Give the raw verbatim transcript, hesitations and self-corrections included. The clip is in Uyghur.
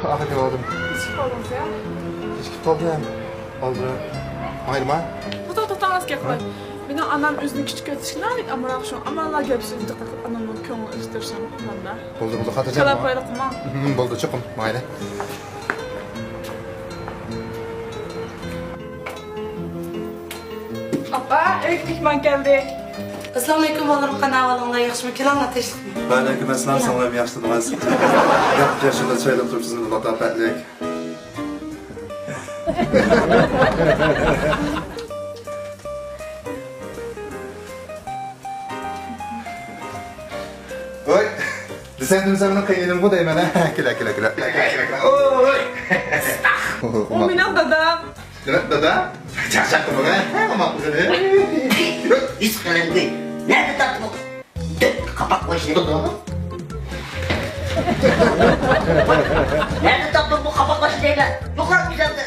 ئاخىرى كېلىۋالدىم. كېچىكىپ قالدىڭىز يا؟ كېچىكىپ قالدىم. ئالدى. ماڭايلىما؟ توختاڭ، توختاڭ، راست گەپ قىلاي. مېنىڭ ئانام ئۆزىنىڭ كىچىك كۆتۈشكىنى ئامراق شۇ. ئامانلا گەپ سۆزنى دىققەت قىلىپ ئانامنىڭ كۆڭلىنى ئۆزگەرتىشىڭ ئۇنامدا. بولدى، بولدى، خاتىرجەم. كالا قويلۇق قىلماڭ. بولدى، چوقۇم. ماڭايلى. ئاپا، ئۆيگە مېھمان كەلدى. ئەسسالامۇئەلەيكۇم بالىلىرىم، قانداق ئەھۋالىڭلار، ياخشىمۇ؟ كېلىڭلار، تىنچلىقمۇ؟ ۋەئەلەيكۇم ئەسسالام، سىڭلىم ياخشىمۇ؟ ياق، ياخشىلا چايلاپ تۇرۇپسىزمۇ، لاتاپەتلىك. ۋاي، دېسەم دېمىسەم مېنىڭ قېيىنىنىمغۇ دەيمەن ھە. كېلە، كېلە، كېلە. ئوي. ئۇ مېنىڭ دادام. دېمەك دادا چاقچاق قىلمىغىن ھە، ئامال قىلغىنى. ھېس قىلىندى. نەدە تاپتى بۇ قاپاق باشنى؟ دادا. نەدە تاپتى بۇ قاپاق باشنى دەيمەن. يوقراق گۈزەلدە.